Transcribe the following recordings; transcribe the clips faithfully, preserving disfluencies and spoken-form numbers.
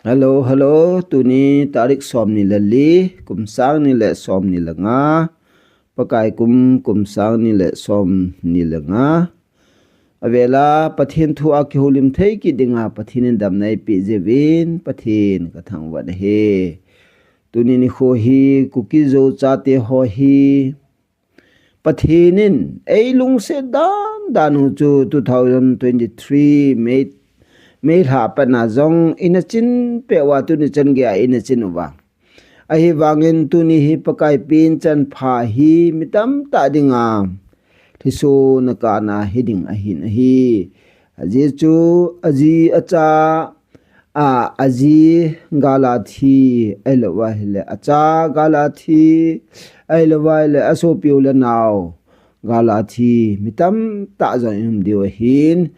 Hello, hello. Tuni tarik som ni le li, kum sang ni le som ni le nga. Pakai kum, kum sang ni le som ni le nga. Avela Pathen thu a kihoulim thei kit dinga Pathen in damna eipeh jeh uvin Pathen kathangvah e. Tuni nikho hi Kuki Zo chate ho hi Pathen in eilungset dan dan u chu two thousand twenty-three May, May lha pat na jong ina chin peh uva tuni chan geiya ina chin uva. Ahivangin tuni hi Pakai pen chanpha hi mi tamtah dinga lhisona kana hiding ahin ahi. Ajeh chu aji acha a, aji gal a thi, ahilouva ahile acha gal a thi, ahilouva ahile asopi u le nao gal a thi, mi tamtah jong i um diu ahin.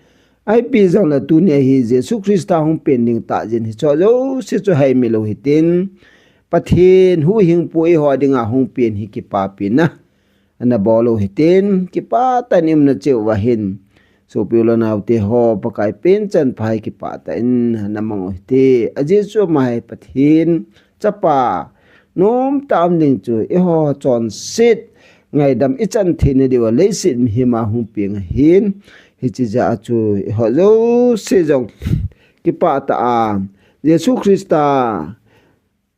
Ipi jongle tuni a hi Jesu Christa hung pen ding tah jin hicho jouse chu haimil u hitin, Pathen huhhingpu eiho dinga hung pen hi kipapina ana bol u hitin, kipah tah in i umna cheh uva hin sopi u le naote ho, Pakai pen chanpha hi kipah tah in ana mang u hite. Ajeh chu ama hi Pathen chapa nomtah a um ding chu eiho chonset ngaidam ichan theina diuva leiset mihem a hung peng ahin, hiche jeh a chu eiho jouse jong kipah tah a Jesu Christa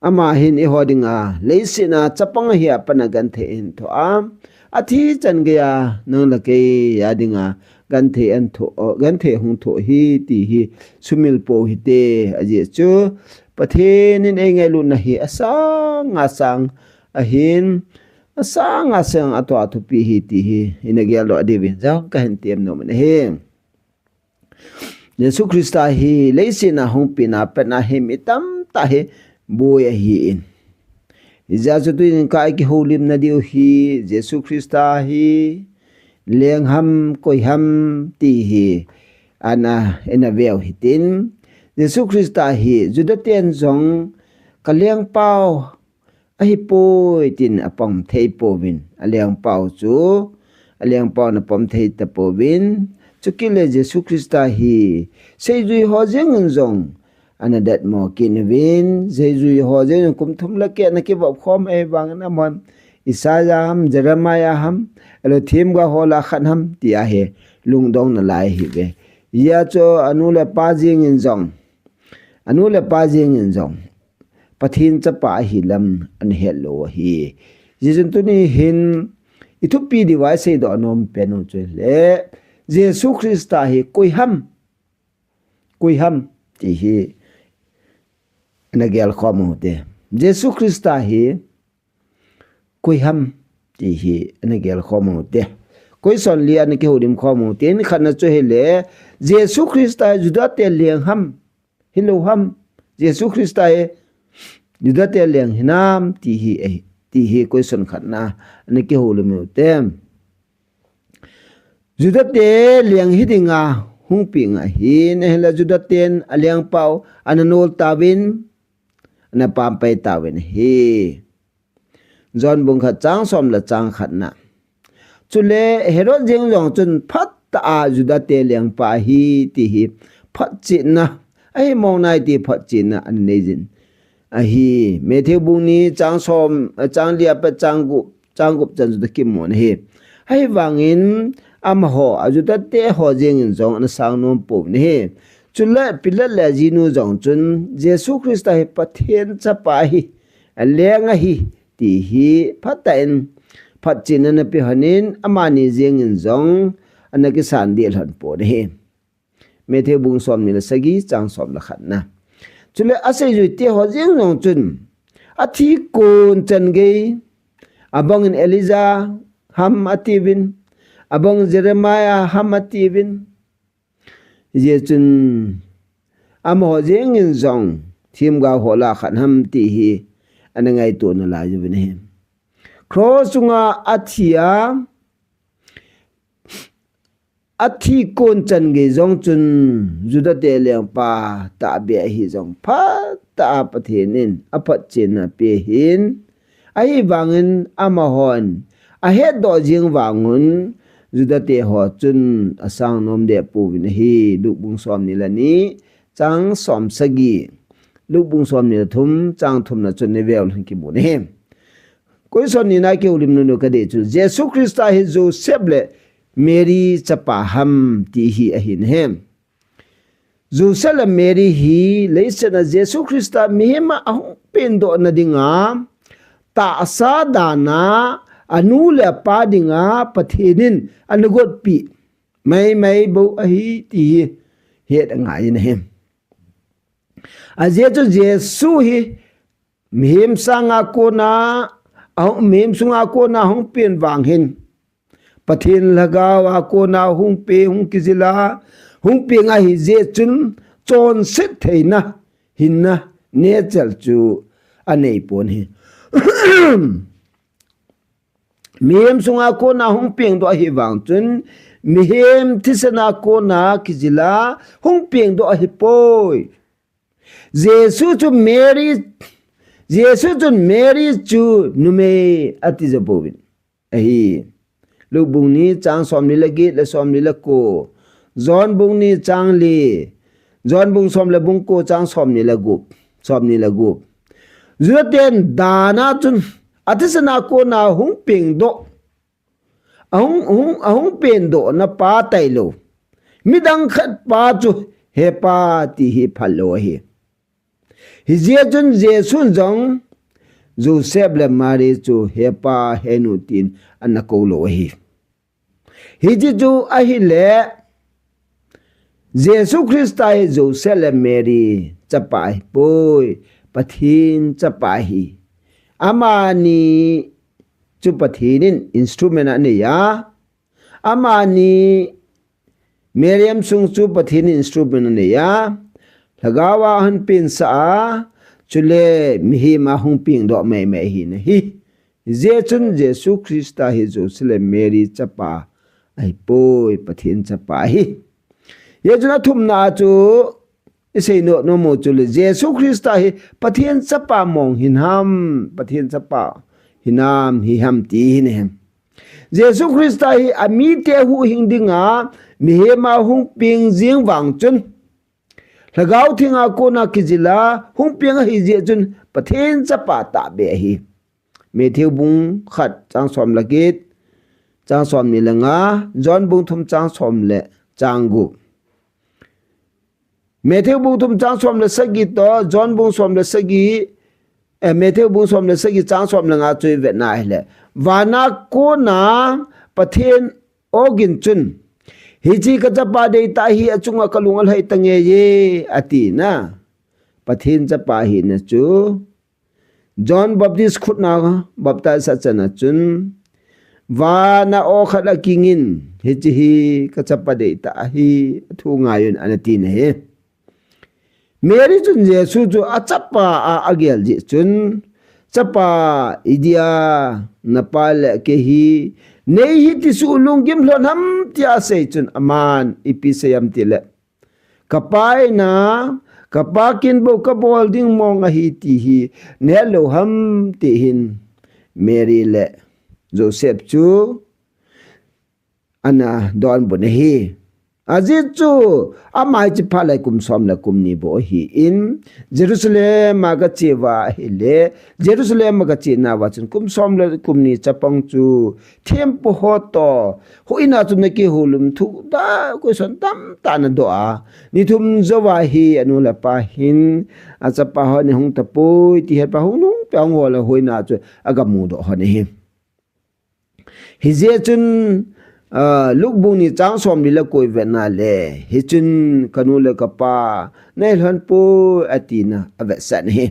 ama hin eiho dinga leiset a chapang ahi a pat a genthei ahin thoh a, athi chan geiya nang le kei a dinga genthei ahin thoh, genthei hung thoh ahi ti hi sumil pou hite. Ajeh chu Pathen in eingailutna hi asang asang ahin, asang asang a tua thupi ahi ti hi ina geldoh diuvin jong kahin temnom in ahi. Jesu Christa hi leiset a hung pen a pat a hi mi tamtah hi boi ahin. Hijeh a chu tuin ka kihoulimna diu hi Jesu Christa hi leng ham, koi ham ti hi ana, ina veu hitin, Jesu Christa hi Juda ten jong ka lengpau ahipoi tin apom thei pouvin, alengpau chu, alengpau in apom thei tapouvin, chukit le Jesu Christa hi seijui ho jeng in jong ana datmo kit uvin, seijui ho jeng in kum thum le keh ana kivop khom ahivangin amahon Isaiah ham, Jeremiah ham, ahilou themgao ho lah a khat ham tia hi lungdong nalai ahiuve. Hijeh a chu anu le apa jeng in jong, anu le apa jeng in jong Pathen chapa ahi lam ana het lou ahi. Hijeh chun tuni hin i thupi diuva i seidoh nom pen u chu ahile, Jesu Christa hi koi ham, koi ham ti hi ana gel khom u hite. Jesu Christa hi koi ham ti hi ana gel khom u hite. Question li ana kihoulim khom u hite. Khatna chu ahile, Jesu Christa hi Juda te leng ham, hilou ham? Jesu Christa hi Juda te leng hinam ti hi, eh, ti hi question khatna ana kihoulim u hite. Juda te leng hi dinga hung peng ahin, ahile Juda ten alengpau ana nol tauvin, ana pampai tauvin ahi. John bung khat chang som le chang khatna. Chule Herod jeng jong chun phatah a Juda te lengpa ahi ti hi phatchetna, ahimong nai ti phatchetna ana nei jin ahi. Matthew bung ni chang som, chang li a pat chang gup, chang gup chan chu ana kimu ahi. Ahivangin amaho, a Juda te ho jeng in jong ana sang nom pouvin ahi. Chule Pilat le ajinu jong chun Jesu Christa hi Pathen chapa ahi, aleng ahi ti hi phatah in phatchetna ana pe lhonin, amani jeng in jong ana kisan deh lhon pon ahi. Matthew bung som ni le sagi chang som le khatna. Chule aseijui te ho jeng jong chun, athi kon chan gei, abang in Elijah ham atiuvin, abang Jeremiah ham atiuvin. Hijeh chun amaho jeng in jong themgao ho lah a khat ham ti hi ana ngaito nalai uvin ahi. Cross chunga athi a, athi kon chan gei jong chun Juda te lengpa tahbeh ahi jong phatah a Pathen in aphatchetna ape ahin, ahivangin amahon ahetdoh jeng vangun Juda te ho chun asang nom deh pouvin ahi. Luke bung som ni le ni chang som sagi. Luke bung somni le thum, chang thumna chun niveu lhun kimu nahi. Question nina kihoulim nom u kadei chu, Jesu Christa hi Joseph le Mary chapa ham ti hi ahi nahi. Joseph le Mary hi leiset a Jesu Christa mihem a ahung pendoh na dinga tahsa dan a anu le apa dinga Pathen in ana gotpi maimai bou ahi ti hi het angai nahi. Ajeh chu Jesu hi mihem sanga kona, ahung, mihem sunga kona hung pen vang hin, Pathen lhagao a kona hung pe, hung kijil a, hung peng ahi jeh chun chonset theina hinna nature chu anei pon ahi. Mihem sunga kona hung pengdoh ahi vang chun, mihem thisan a kona kijil a hung pengdoh ahi poi. Jesu chu Mary, Jesu chun Mary chu numei ati jo pouvin ahi. Luke bung ni chang somni le get le somni le ko. John bung ni chang li. John bung som le bung ko chang somni le gup. Somni le gup. Juda ten dan a chun athisan a kona hung pengdoh, ahung, hung, ahung pendoh na pa tailou, midang khat pa chu He Pa ti hi phal lou ahi. Hijeh chun Jesu jong Joseph le Mary chu He Pa, He Nu tin ana kou lou ahi. Hiti chu ahile, Jesu Christa hi Joseph le Mary chapa ahipoi, Pathen chapa ahi. Amani chu Pathen in instrument anei a, amani Mary umsung chu Pathen in instrument anei a, lhagao a ahin pensah a, chule mihem a hung pengdoh maimai ahi nahi. Hijeh chun Jesu Christa hi Joseph le Mary chapa ahipoi, Pathen chapa ahi. Hijeh chun athumna a chu isei nom u chu le, Jesu Christa hi Pathen chapa mong hinam, Pathen chapa hinam, hiham ti hi nahi. Jesu Christa hi amite huhhing dinga mihem a hung peng jing vang chun, Lhagao Theng a kona kijil a hung peng ahi jeh chun Pathen chapa tahbeh ahi. Matthew bung khat chang som le get, chang somni le nga, John bung thum chang som le chang gup. Matthew bung thum chang som le sagi toh, John bung som le sagi, eh, Matthew bung som le sagi chang som le nga chu ivet na ahile, van a kona Pathen ogin chun, hiche ka chapa deitah hi achunga kalung alhai tange ye, ati na. Pathen chapa ahina chu John Baptist khut na baptize achan a chun, van a o khat akingin, hiche hi ka chapa deitah ahi, athu ngai un, ana ti nahi. Mary chun Jesu chu achapa a agel jeh chun, Chapa, idia napa le kei hi nei hiti suh lunggim lhon ham, tia asei chun aman ipi asei em tile, Ka Pa in a, ka Pa kin bou kabol ding mong ahi ti hi nahet lou ham, ti hin Mary le Joseph chu ana donbut ahi. Ajeh chu ama hiche phat lai kum som le kum ni bou ahin, Jerusalem a gache uva ahile, Jerusalem a gache nauva chun kum som le kum ni chapang chu thempu ho toh, houin a chun ana kihoulim thu da, question tamtah ana doh a, ni thum jouva hi anu le apa hin achapa ho ana hung tapoi ti het phat a hung nung peh a hung hol a houin a chu aga mudoh lhon ahi. Hijeh chun, ah, Luke bung ni chang somli le ko ivet na le, hichun kanu le kapa nei lhon poi atina avetsah in ahi.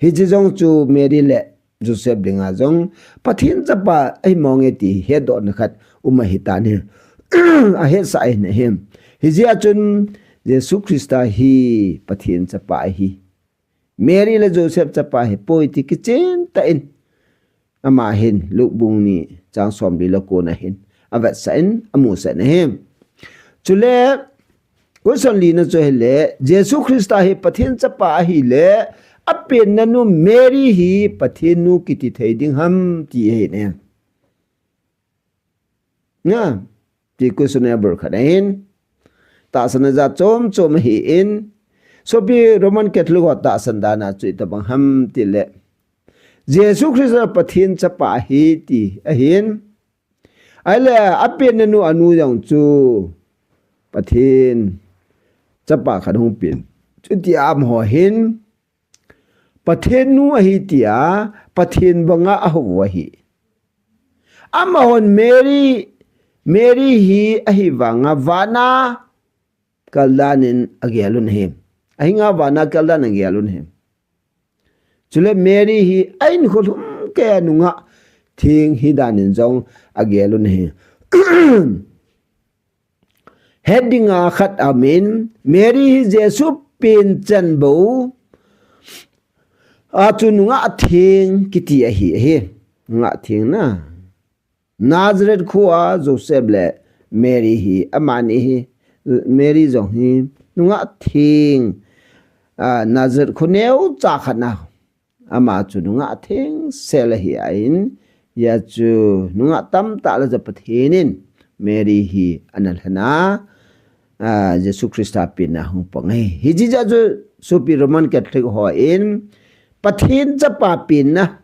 Hiche jong chu Mary le Joseph dinga jong Pathen chapa ahi mong e ti hetdohna khat um ahitan ahi. Ahetsah in ahi. Hijeh a chun Jesu Christa hi Pathen chapa ahi. Mary le Joseph chapa ahipoi ti kichen tah in ama hin Luke bung ni chang somli le ko na hin avetsah in amusah in ahi. Chule, question lina chu ahile, Jesu Christa hi Pathen chapa ahile, apenna nu Mary hi Pathen nu kiti thei ding ham ti ahi ne. Na, ti questionable khat ahin. Tahsanna jat chom chom ahin. Sopi Roman Catholic ho tahsan dan a chu itobang ham tile, Jesu Christa Pathen chapa ahi ti ahin. Ahile apenna nu anu jong chu Pathen chapa khat hung pen. Chuti amaho hin Pathen nu ahi tia, Pathen banga ahou u ahi. Amahon Mary, Mary hi ahi vanga vana kaldan in agel un ahi. Ahinga vana kaldan agel un ahi. Chule Mary hi a-in kholhum keiya nungah theng hidan in jong agel un ahi. Het dinga khat aum in, Mary hi Jesu pen chan bou a chu nungah theng kiti ahi, ahi. Nungah theng na. Nazareth khoa Joseph le Mary hi, amani hi, Mary jong hi, nungah theng, a, Nazareth kho neocha khat na. Ama chu nungah thengsel ahi a in, hia chu nungah tamtah la ja Pathen in Mary hi ana lhana, a, Jesu Christa penna hung pang ahi. Hijeh a chu sopi Roman Catholic ho in Pathen chapa penna,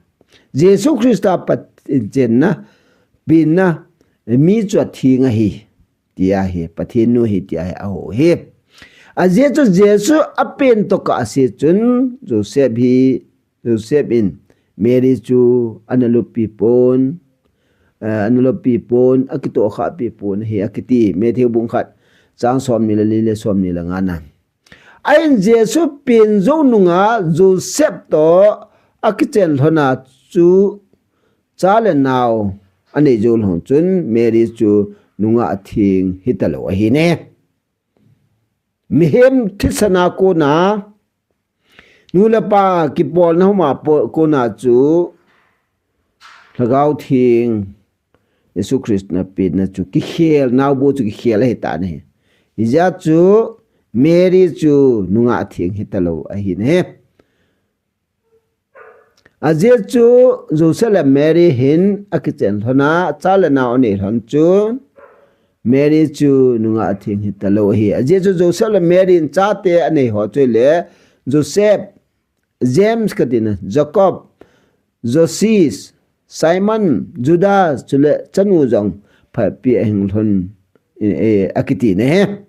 Jesu Christa Pathen chenna, penna, mi chu atheng ahi, tia hi, Pathen nu ahi, tia hi, ahou hi. Ajeh chu Jesu apen tokah ase chun, Joseph hi, Joseph in Mary chu ana luppi pon, eh, ana luppi pon, akitohkhahpi pon ahi akiti. Matthew bung khat, chang somni le li le somni le nga na. Ahin Jesu pen jou nunga Joseph toh akichen lhona chu cha le nao anei jou lhon chun Mary chu nungah theng hitalou ahi ne. Mihem thisana kona, nu le pa kipolna homa po-, kona chu Lhagao Theng, Jesu Christa penna chu kikhel, naobu chu kikhel ahi tan ahi. Hijeh a chu Mary chu nungah theng hitalou ahi ne. Ajeh chu Joseph le Mary hin akichen lhona, cha le nao anei lhon chun, Mary chu nungah theng hitalou ahi. Ajeh chu Joseph le Mary in chate anei ho chu le, Joseph, James kati na, Jacob, Joses, Simon, Judas, chule chanu jong phatpi ahing lhon, eh, akiti ne.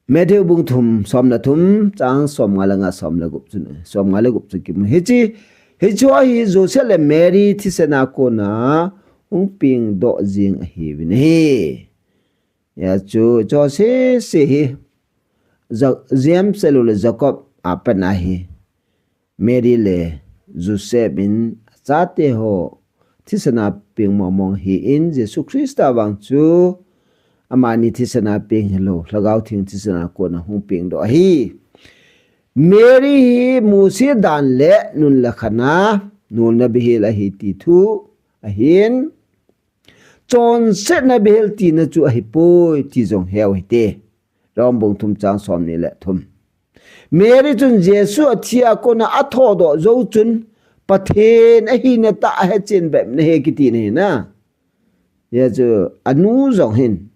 Matthew bung thum, som le thum, chang som nga le nga, som le gup chu, som nga le gup chu kimu. Hiche, hiche hi Joseph le Mary thisana kona hung pengdoh jing ahiuvin ahi. Hia chu, chu sese hi, Ja-, James le Jacob apat na hi. Mary le Joseph in achate ho thisana peng mong mong ahin, Jesu Christa vang chu amani thisana peng hilou, Lhagao Theng thisana kona hung pengdoh ahi. Mary hi Mose dan le nun le khan a nolna bihel ahi ti thu ahin, chonsetna bihel tina chu ahipoi ti jong heu hite. Rom bung thum chang somni le thum. Mary chun Jesu athi a kona athodoh jou chun Pathen ahina tah ahechen bep na ahi kiti na ahi na. Hia chu anu jong hin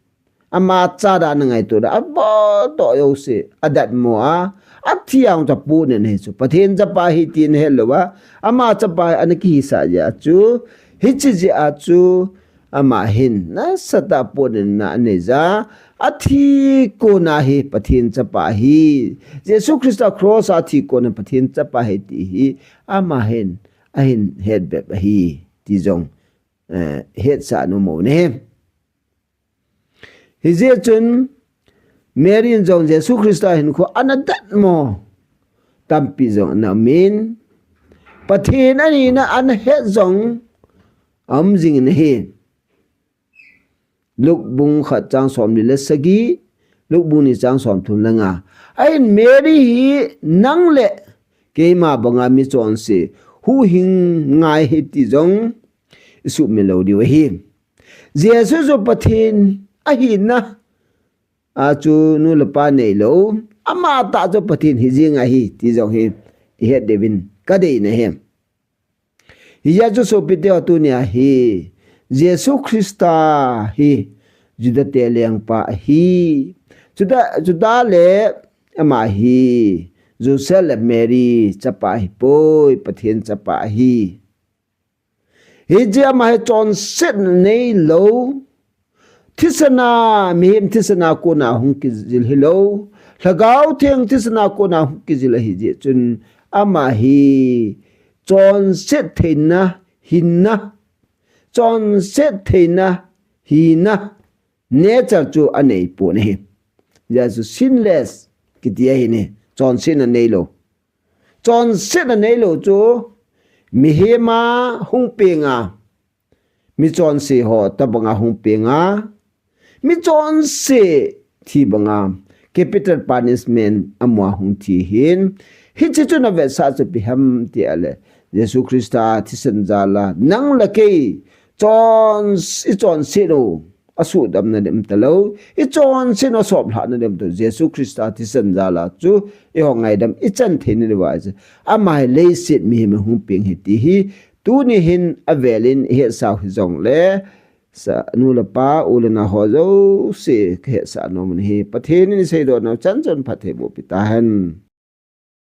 ama cha dan angaito dan a, abodoh jouse adatmo a, athi a hung chu apohna ahi chu Pathen chapa ahi tina ahet lou a, ama chapa ana kihisah jeh a chu, hiche jeh a chu, ama hin nasatah a pohnatna anei jeh a, athi kona hi Pathen chapa ahi, Jesu Christa cross a athi kona Pathen chapa ahi ti hi, ama hin, ahin het bep ahi, ti jong, eh, hetsah nom u ahi. Hijeh chun, Mary in jong Jesu Christa hinkho ana datmo tampi jong ana um in, Pathen ahina ana het jong aum jing in ahi. Luke bung khat chang somli le sagi, Luke bung ni chang somthum le nga. Ahin Mary hi nang le keima banga mi chonse huhhing ngai ahi ti jong isuhmil lou diu ahi. Jesu chu Pathen ahina a chu nu le pa neilou, amatah chu Pathen hijing ahi ti jong hi ihet diuvin kadei na ahi. Hijeh a chu sopite ho, tunia hi Jesu Christa hi Juda te lengpa ahi. Juda, Juda le ama hi Joseph le Mary chapa ahipoi, Pathen chapa ahi. Hijeh a ama hi chonsetna neilou, thisana, mihem thisana kona hung kijil hilou, Lhagao Theng thisana kona hung kijil ahijeh chun ama hi chonset theina, hinna, chonset theina, hina, nature chu aneipon ahi. Jesu sinless kiti ahi ne, chonsetna neilou. Chonsetna neilou chu mihem a hung penga, michonse ho tobanga hung penga, michonse thi banga capital punishment amu a hung thi ahin. Hiche chu ana vetsah chu ipi ham ti ahile, Jesu Christa thisan jal a nang le kei chon, ichonset u asuhdamna ding umtalou, ichonset u asoplhahna ding umtalou, Jesu Christa thisan jal a chu eiho ngaidam ichan theina diuva chu ama hi leiset mihem a hung peng ahi ti hi tuni hin avel in ihetsau hijongle, nu le pa, u le nao ho jouse kahetsah nom u ahi. Pathen in iseidoh nau chan chan phattheiboh pi tahen.